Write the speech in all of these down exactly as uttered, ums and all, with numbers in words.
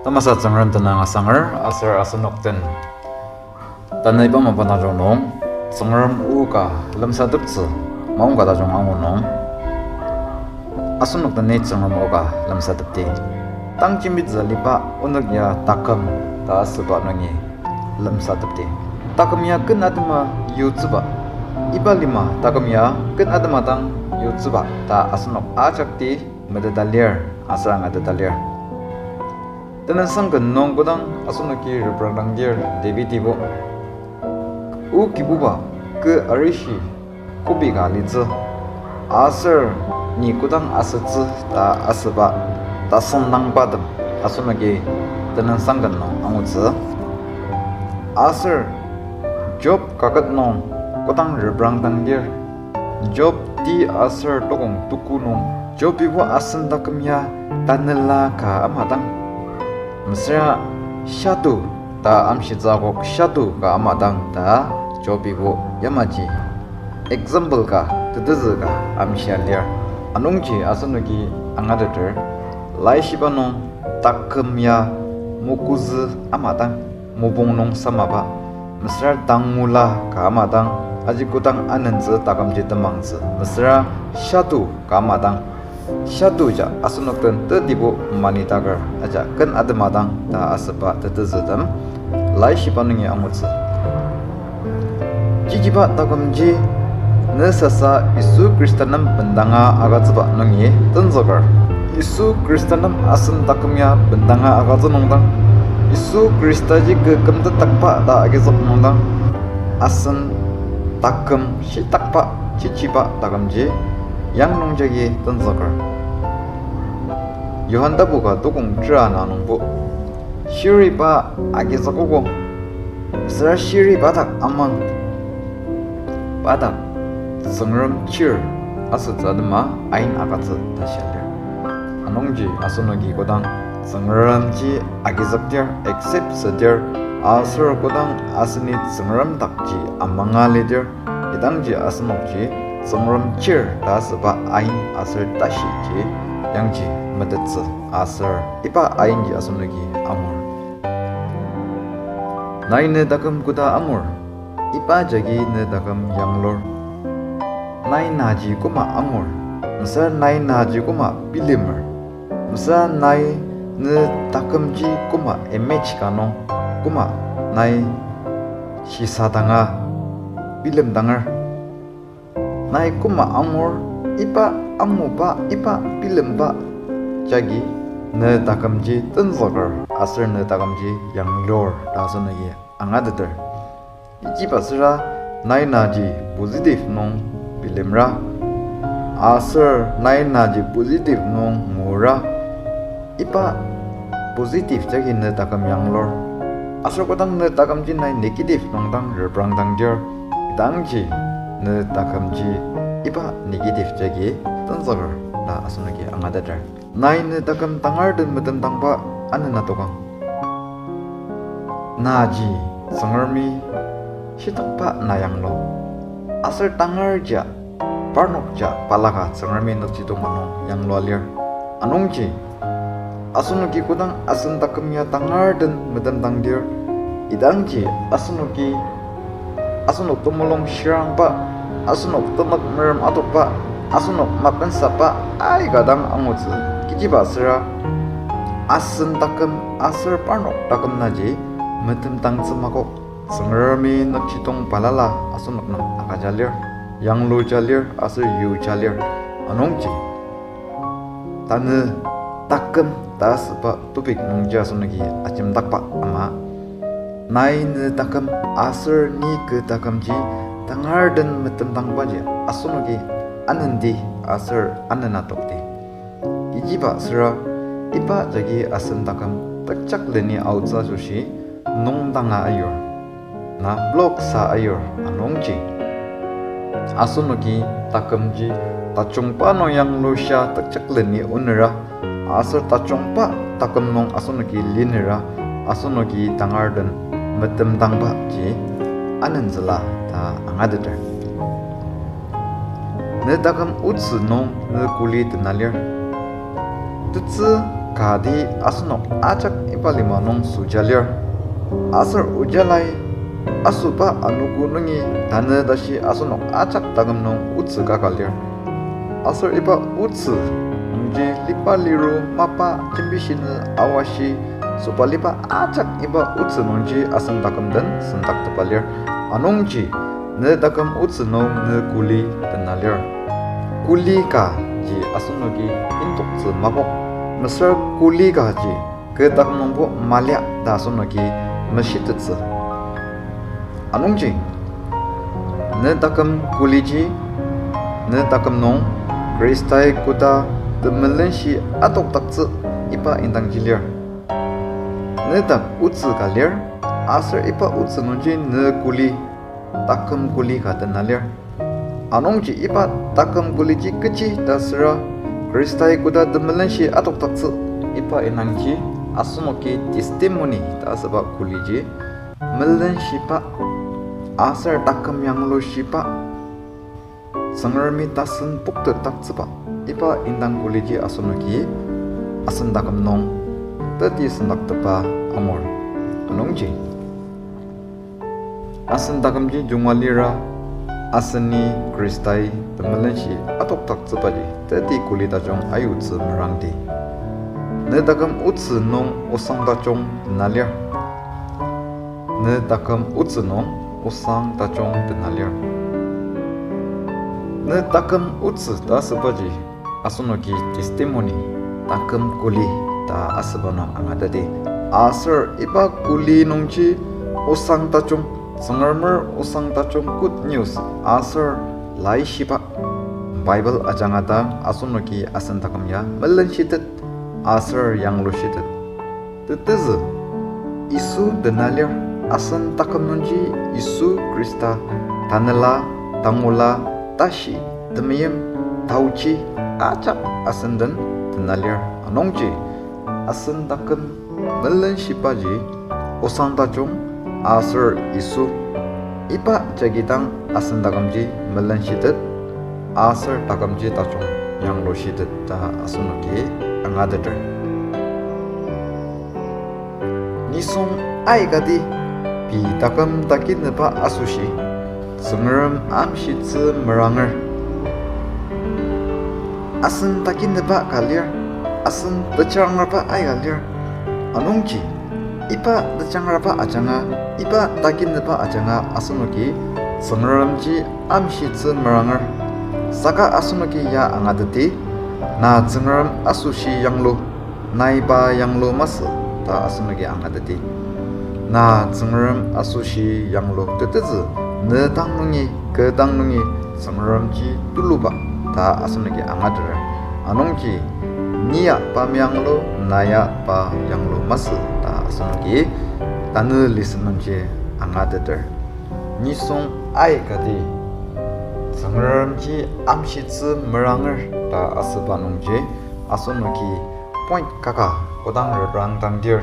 Tamasa Tsüngrem tenüng asanger aser asenok den tanü iba mapang tajung nung Tsüngrem o ka lemsateptsü maongka tajung angu nung asenok den ni Tsüngrem o ka lemsatepdi. Tang jembitsü aliba onük ya taküm ta asüba nungi lemsatepdi. Taküm ya ken atema yutsüba, iba lima taküm ya ken atema dang yutsüba ta asenok ajakti meteta lir, aser angateta lir. Tenüngsang ken nung kodang asenoki reprangdangdir David-ibo, O Kibuba, kü arishi kobi ka alitsü, aser ni kodang asütsü ta asüba tasüngdangbatem asenoki Tenüngsang ken nung angutsü. Aser Job kaket nung kodang reprangdangdir, Job ti aser tokong tuku nung Job-ibo asen taküm ya tanela ka amadang, mesüra shatu ta amshitsü akok shatu ka amadang ta Job-ibo yamaji example ka tetezü ka amshia lir. Anungji asenoki angateter, laishiba nung taküm ya mokuzü amadang, mopung nung samaba, mesüra tangula ka amadang, aji kodang anentsü takümji temangtsü, mesüra shatu ka amadang, shatu ja asenok den tetibo manitaker aja ken atema dang ta asüba tetezütem laishiba nungi angutsü. Jijiba takümji ne sasa Yisu Khrista nem bendanga agütsüba nungi tenzüker. Yisu Khrista nem asen taküm ya bendanga agütsü nungdang, Yisu Khristaji kü kümtetdakba ta agizük nungdang, asen taküm shitakba, jijiba takümji yang nungjagi tenzüker. Johan tapu ka tokong tera ana nungbo, shiriba agizükogo, mesüra shiriba dak amang, pa dak Tsüngrem chir asütsü atema ain agütsü ta shia lir. Anungji asenoki kodang Tsüngremji agizükdir, accept asüdir, aser kodang aseni Tsüngrem dakji amanga lidir, idangji asenokji Tsüngrem chir ta asüba ain aser tashiji yangji metettsü aser iba ainji asenoki angur. Nai ne taküm koda angur, iba jagi ne taküm yanglur. Nai naji koma angur, mesüra nai naji koma bilemer, mesüra nai ne takümji koma image ka nung koma nai shisadanga bilemdanger. Nai koma angur, iba anguba, iba bilemba jagi ne takümji tenzüker aser ne takümji yanglur ta asenoki angateter. Kechiba süra nai naji positive nung bilemra, aser nai naji positive nung ngura, iba positive jagi ne taküm yanglur. Aser kodang ne takümji nai negative nung dang reprangdangdir, idangji ne takümji iba negative jagi tenzüker ta asenoki angateter. Nai ne taküm tangar den metemdangba anena tokang. Naji Tsüngremi shitakba na yanglu. Aser tangar ja, parnok ja balaka Tsüngremi nükjidong nung yanglua lir. Anungji, asenoki kodang asen taküm ya tangar den metemdangdir, idangji asenoki asenok temulung shirangba, asenok tenük merem adokba, asenok mapensaba aika dang angutsü. Kechiba süra asen taküm aser parnok taküm naji metemdangtsü makok. Tsüngremi nükjidong balala asenok nem agüja lir, yangluja lir aser yuja lir. Anungji tanü taküm ta asüba topic nungji asenoki ajemdakba ama, nai ne taküm aser ni kü takümji tangar den metemdangbaji asenoki anenti aser anena tokti. Kechiba süra iba jagi asen taküm tekjak leni aotsü asoshi nungdanga ayur, na block sa ayur anungji, asenoki takümji tajungba nung yanglushia tekjak leni onera, aser tajungba taküm nung asenoki linera, asenoki tangar den metemdangbaji anenzüla ta angateter. Ne taküm otsü nung ne kuli tena lir. Tetsü kati asenok ajak iba lima nung süja lir. Aser oja lai asoba anogo nungi tanü tashi asenok ajak taküm nung otsü kaka lir. Aser iba otsü nungji liba liru mapa jembi shinü awashi sobaliba ajak iba otsü nungji asen taküm den sendaktepa lir. Anungji ne taküm otsü nung ne kuli dena lir. Kuli kaji asenoki indoktsü makok. Mesüra kuli kaji kü taküm nungbo malia ta asenoki meshitettsü. Anungji ne taküm kuliji, ne taküm nung Khristai koda temelenshi adokdaktsü iba indangji lir. Ne dak otsü ka lir, aser iba otsü nungji ne kuli, taküm kuli ka dena lir. Anungji iba taküm kuliji kechi ta süra Khristai koda temelenshi adokdaktsü iba indangji asenoki testimony ta asüba kuliji melenshiba aser taküm yanglushiba Tsüngremi tasen poktetdaktsüba iba indang kuliji asenoki asen taküm nung teti sendaktepa angur. Anungji asen takümji junga lira aseni Khristai temelenshi adokdaktsübaji teti kuli tajung ayutsü merangdi. Ne taküm otsü nung osang tajung dena lir. Ne taküm otsü nung osang tajung dena lir. Ne taküm otsü ta asübaji asenoki testimony, taküm kuli ta asüba nung angateti. Aser iba kuli nungji osang tajung, Tsüngremer osang tajung good news aser laishiba Bible ajanga dang asenoki asen taküm ya melenshitet aser yanglushitet. Tetezü, Yisu dena lir, asen taküm nungji Yisu Khrista tanela, tangula, tashi, temeim, taochi, ajak asen den dena lir. Anungji asen taküm melenshibaji osang tajung aser Yisu iba jagi dang asen takümji melenshitet aser takümji tajung yanglushitet ta asenoki angateter. Nisung aikati pei taküm takinüba asoshi Tsüngrem amshitsü meranger. Asen takinüba ka lir, asen tejangraba aika lir. Anungji iba tejangraba ajanga, iba takinüba ajanga asenoki Tsüngremji amshitsü meranger. Saka asenoki ya angateti, na Tsüngrem asoshi yanglu, nai pa yanglu masü ta asenoki angateti. Na Tsüngrem asoshi yanglu tetezü, ne dang nungi, kü dang nungi Tsüngremji tuluba ta asenoki angateter. Anungji, ni ya pa meyanglu, na ya pa yanglu masü ta asenoki tanü lesson nungji angateter. Nisung aikati Tsüngremji amshitsü meranger ta asüba nungji asenoki point kaka kodang reprangdangdir,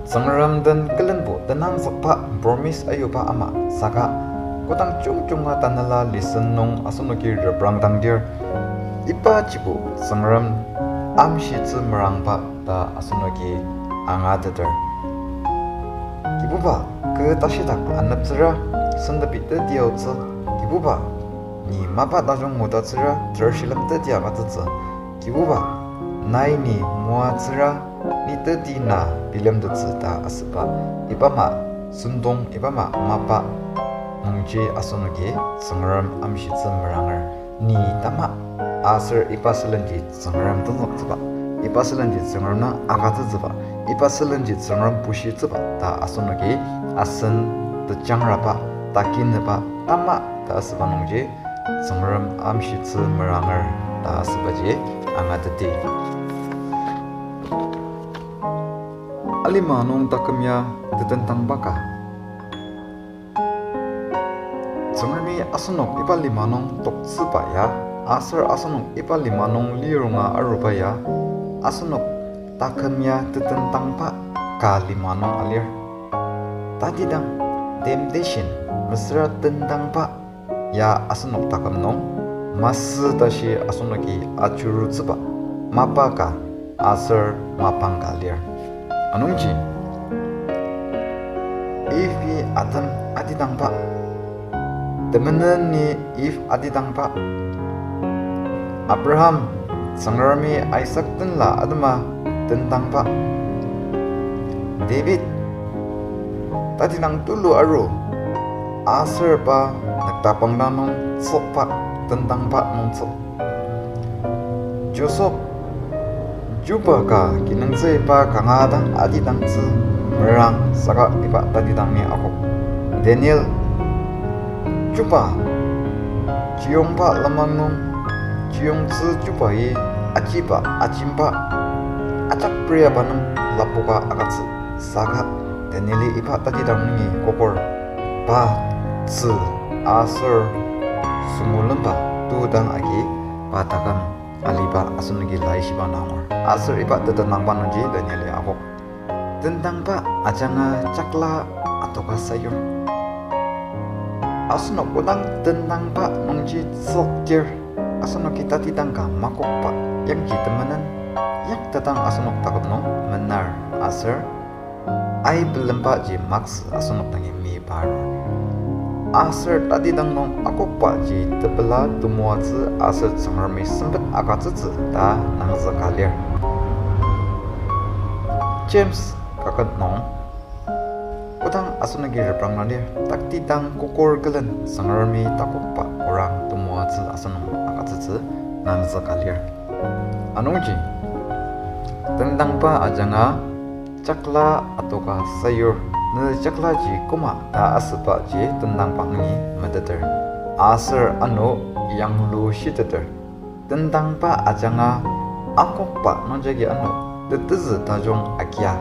Tsüngrem den külenbo tenangzükba promise ayuba ama saka kodang jungjunga tanela lesson nung asenoki reprangdangdir, ibajibo Tsüngrem amshitsü merangba ta asenoki angateter. Kibuba, kü tashidak aneptsüra, sentepi teti aotsü. Kibuba, ni mapa tajung ngutatsüra, ter shilem teti agütsütsü. Kibuba, nai ni moatsüra, ni teti na bilemtettsü ta asüba. Iba ama sentong, iba ama mapa nungji asenoki Tsüngrem amshitsü meranger. Ni tama aser iba sülenji Tsüngrem tenzüktsüba, iba sülenji Tsüngrem na agütsütsüba, iba sülenji Tsüngrem bushitsüba ta asenoki asen tejangraba, takinüba tama ta asüba nungji Tsüngrem amshitsü meranger ta asübaji angateti. Alima nung taküm ya tetentangba ka. Tsüngremi asenok iba lima nung toktsüba ya, aser asenok iba lima nung lirunga aruba ya, asenok taküm ya tetentangba ka lima nung alir. Tatidang temptation, mesüra tentangba ya asenok taküm nung masü tashi asenoki ajurutsüba, mapa ka aser mapang ka lir. Anungji, Eve-i Adam atidangba, temeneni Eve atidangba, Abraham, Tsüngremi Isaac tenla atema tendangba, David, tatidang tulu aru, aser pa nüktapangdang nung tsükba tendangba nungtsük. Joseph, chuba ka kinungtsü iba kanga dang atidangtsü merang saka iba tatidang ni akok. Daniel, chuba, chiyongba lenmang nung, chiyongtsü chubai achiba ajemba ajak periaba nung lapoka agütsü saka Daniel-i iba tatidang nungi kokor, pa tzü aser süngulunba tudang agi pa taküm aliba asenoki laishiba angur. Aser iba tetendangba nungji Daniel-i akok, tendangba ajanga chakla atoka sayur. Asenok kodang tendangba nungji tsüktir, asenoki tatidang ka makokba yangji temenen, yaktetang asenok taküm nung mener aser ai bilembaji maksü asenok dangi meyipa arur. Aser tatidang nung akokbaji tepela temoatsü aser Tsüngremi sempet agütsütsü ta nangzüka lir. James kaket nung, kodang asenoki reprangla lir, tatidang kokor külen Tsüngremi takokba orang temoatsü asenok agütsütsü nangzüka lir. Anungji, tendangba ajanga chakla atoka sayur, ne chaklaji koma ta asübaji tendangba nungi meteter, aser ano yanglushiteter. Tendangba ajanga akokba nungjagi ano tetezü tajung agia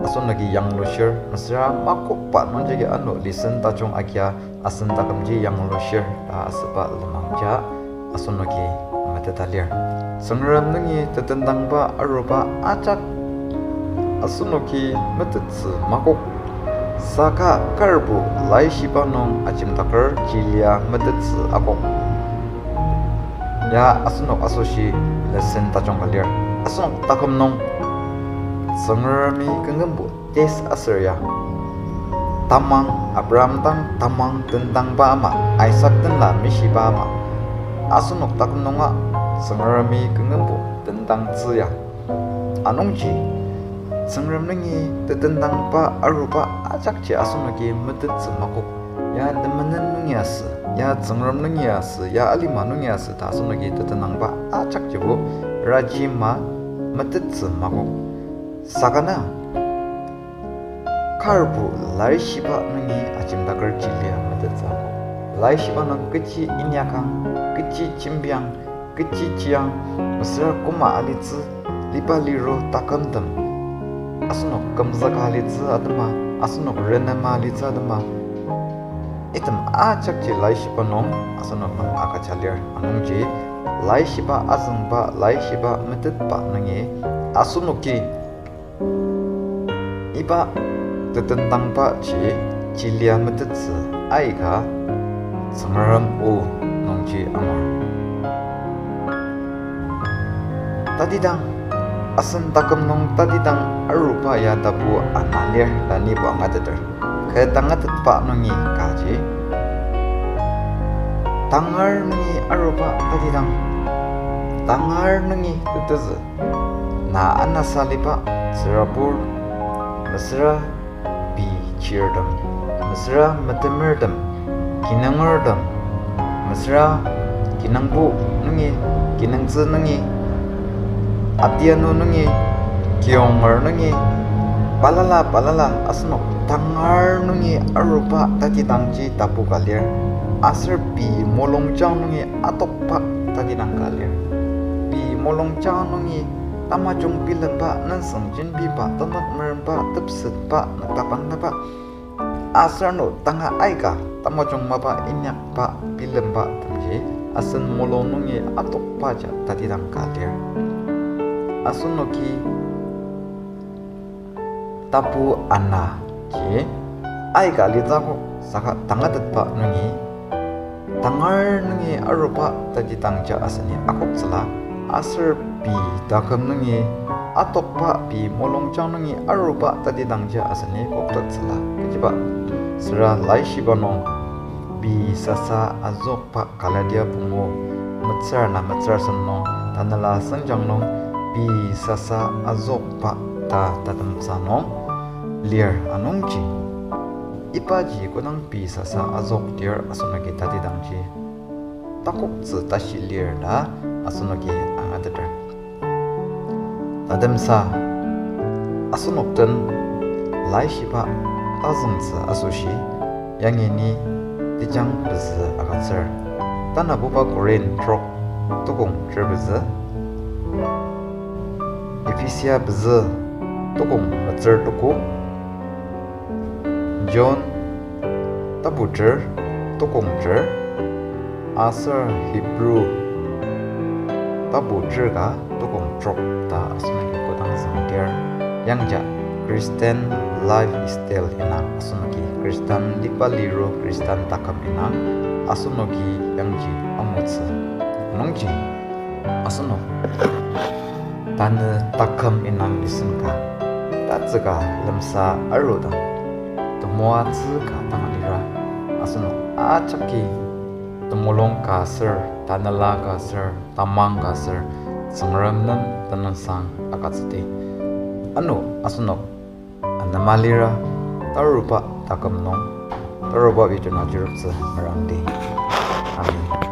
asenoki yanglushir, mesüra makokba nungjagi ano lesson tajung agia asen takümji yanglushir ta asüba lenmangja asenoki meteta lir. Tsüngrem nungi tetendangba aruba ajak asenoki metettsü makok, saka karbo laishiba nung ajemdaker chilia metettsü akok. Ya asenok asoshi lesson tajung ka lir. Asenok taküm nung Tsüngremi küngembo test aser ya, tamang, Abraham dang tamang tendangba ama, Isaac tenla mishiba ama, asenok taküm nunga Tsüngremi küngembo tendangtsü ya. Anungji, Tsüngrem nungi tetendangba aruba ajakji asenoki metettsü makok. Ya temenen nungi asü, ya Tsüngrem nungi asü, ya alima nungi asü ta asenoki tetendangba ajakjibo rajima metettsü makok. Saka na, karbo laishiba nungi ajemdaker chilia metettsü akok. Laishiba nung kechi inyakang, kechi jembiang, kechi chiang, mesüra koma alitsü, liba liro takümtem, asenok kümzüka alitsü atema, asenok renema alitsü atema, item ajakji laishiba nung asenok nem agüja lir. Anungji, laishiba azüngba, laishiba metetba nungi asenoki iba tetendangbaji chilia metettsü aika Tsüngrem o nungji angur. Tatidang, asen taküm nung tatidang aruba ya tapu ana lir ta nibo angateter. Kü tangatetba nungi kaji, tangar nungi aruba tatidang, tangar nungi tetezü, na anasa aliba tsürabur, mesüra pei chirtem, mesüra metemertem, kinungertem, mesüra kinungpo nungi, kinungtsü nungi, atianu nungi, kiyonger nungi, balala balala asenok tangar nungi aruba tatidangji tapu ka lir, aser pei mulungjang nungi atokba tatidang ka lir. Pei mulungjang nungi tamajung bilemba, nenseng jembiba, tanak meremba, tepsetba, nüktapangdaba, aser ano tanga aika tamajung mapa inyakba bilemba temji asen mulung nungi atokbaja tatidang ka lir. Asenoki tapu ana ji aika alitsü akok, saka tangatetba nungi, tangar nungi aruba tatidangja aseni akoktsüla, aser pei taküm nungi Atokba pei mulungjang nungi aruba tatidangji aseni koktettsüla. Kechiba süra laishiba nung pei sasa azükba Galatia pungu metsür ana metsür asem nung, tanela sengjang nung pei sasa azükba ta tatemsa nung lir anungji, ibaji kodang pei sasa azükdir asenoki tatidangji takoktsü tashi lir ta asenoki angateter. Tatemsa asenok den laishiba tazüngtsü asoshi yangi ni tejang pezü agütsür. Tanabuba Korinth trok tukong ter pezü, Ephesia pezü tukong metsür tuko, John tapu ter tukong ter, aser Hebrew tapu ter ka tukong trok ta asenoki kodang züngdir, yangja Christian lifestyle indang asenoki Christian liba liru Christian taküm indang asenoki yangji angutsü. Anungji asenok tanü taküm indang listen ka, tatsüka lemsa arudang, temoatsü ka dang lira, asenok ajaki temulung ka aser, tanela ka aser, tamang ka aser, Tsüngrem nem tenüngsang agütsüdi. Ano asenok anema lira, taruba taküm nung, taruba bidena juruptsü merangdi. Amen.